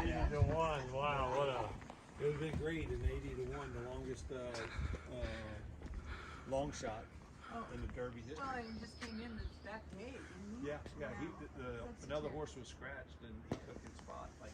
80-1. Wow, what a It would have been great in 80-1, the longest long shot in the Derby history. Well, and he just came in that day, didn't he? Yeah. Another horse was scratched and he took his spot. Like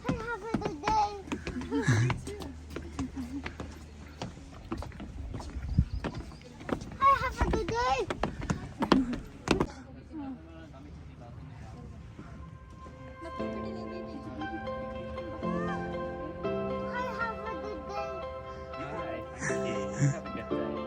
I have a good day. I have a good day. I have a good day. Hi, thank you. Have a good day.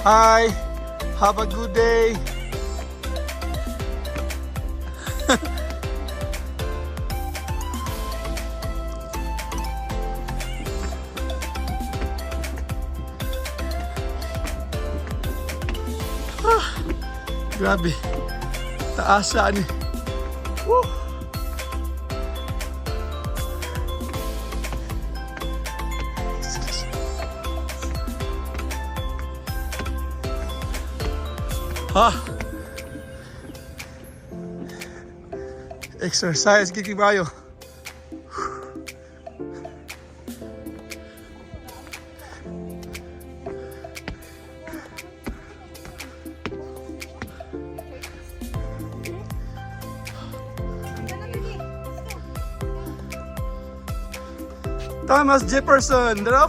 Hi, have a good day. Ah, grabe. Taasan. Woo! Ha! Exercise gid kayo. Thomas Jefferson, daro?